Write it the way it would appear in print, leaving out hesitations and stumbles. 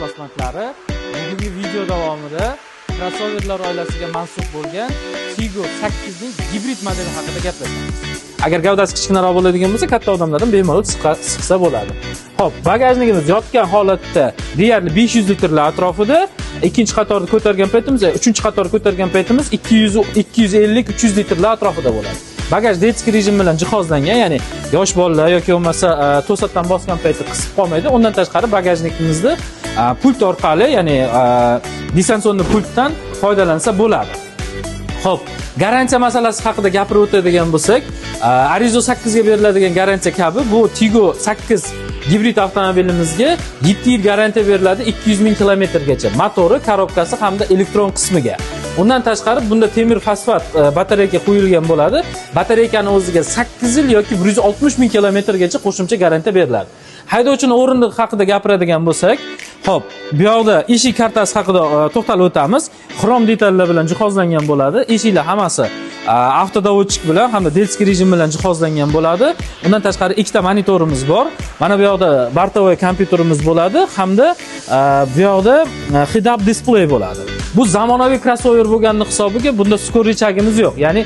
Ixlosmandlari! Bugungi video davomida krossoverlar oilasiga mansub bo'lgan Tiggo 8 ning gibrid modeli haqida gaplashamiz. Agar gavdasi kichkinaroq bo'ladigan bo'lsa, katta odamlardan bemalol sig'sa bo'ladi. Xo'p, bagajligimiz yotgan holatda deyarli 500 litrlar atrofida, ikkinchi qatorni ko'targan paytimiz, uchinchi qatorni ko'targan paytimiz 200, 250, 300 litrlar atrofida bo'ladi. Bagaj детский rejim bilan jihozlangan, ya'ni yosh bolalar yoki bo'lmasa to'satdan bosgan paytda qisib qolmaydi. Undan tashqari bagajnikimizni pult orqali, ya'ni дистанционный pultdan foydalansa bo'ladi. Xo'p, garantiya masalasi haqida gapirib o'tadigan bo'lsak, Arrizo 8 ga beriladigan garantiya kabi bu Tiggo 8 gibrid avtomobilimizga 7 yil garantiya beriladi 200 ming kilometrgacha. Motori, korobkasi hamda elektron qismiga. Undan tashqari bunda temir fosfat batareyka qo'yilgan bo'ladi. Batareykani o'ziga 8 yil yoki 160 ming kilometrgacha qo'shimcha garantiya beriladi. Haydovchini o'rindig'i haqida gapiradigan bo'lsak, xo'p, bu yoqda eshik kartasi haqida to'xtalib o'tamiz. Xrom detallar bilan jihozlangan bo'ladi. Eshiklar hammasi автодоводчик bilan hamda детский rejim bilan jihozlangan bo'ladi. Undan tashqari ikkita monitorimiz bor. Mana bu yoqda бортовой kompyuterimiz bo'ladi hamda bu yoqda head-up display bo'ladi. Bu zamonaviy krossover bo'lganini hisobiga bunda скор рычаг imiz yo'q. Ya'ni